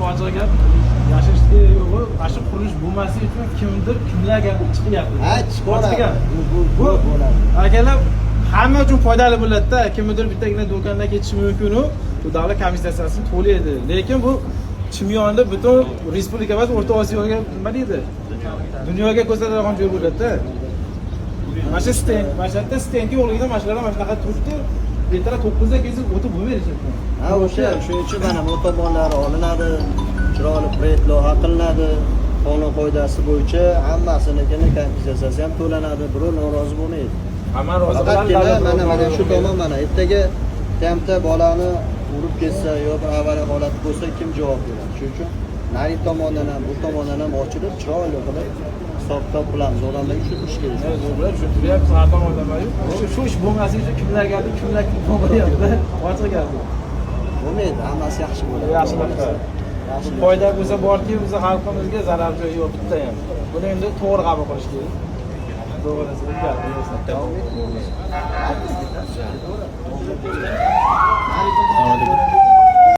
Ochiq gap, yashirish kerak yo'g'i, mana shu qurilish bo'lmasligi uchun kimdir kimlargadir chiqyapti. Ha, Ochiq chiqaveradi. gap. Bu Bu bo'ladi. Akalar, hamma uchun foydali bo'ladida. Kimnidir bittagina do'kondan ketishi mumkinu, bu davlat komissiyasini to'laydi. Lekin bu Chimyonni butun respublika emas, O'rta Osiyoga, nima deydi, dunyoga ko'rsatadigan joy bo'ladida. Mana shu stend, mana shu yerda stend yo'qligida mana shular mana shunaqa turibdi. Ertalab 9da kelsa, o'tib bo'lmaydi shu yerdan. Ha, o'sha, shuning uchun mana bu tomonlari olinadi, chiroyli proyekt loyiha qilinadi, qonun qoidasi bo'yicha hammasinikini kompensatsiyasi ham to'lanadi, birov norozi bo'lmaydi. Hamma rozi Faqatgina bo'ladi. mana shu tomon, mana ertaga tempda bolani urib ketsa yo bir avariya holati bo'lsa, kim javob beradi? Shuning uchun narigi tomondan ham, bu tomondan ham ochilib, chiroyli qilib hisob kitob qilamiz, odamlarga tushuntirish kerak. Bular tushuntiryapti har tomonlama. Shu ish bo'lmasligi uchun kimlargadir kimlar bo'lyapti, ochiq gap. Bo'lmaydi, hammasi yaxshi bo'ladi. Yaxshilab. Yaxshi. Foyda bo'lsa borki, bizni xalqimizga zarar joyi yo'q bitta ham. Buni endi to'g'ri qabul qilish kerak. To'g'risi gap.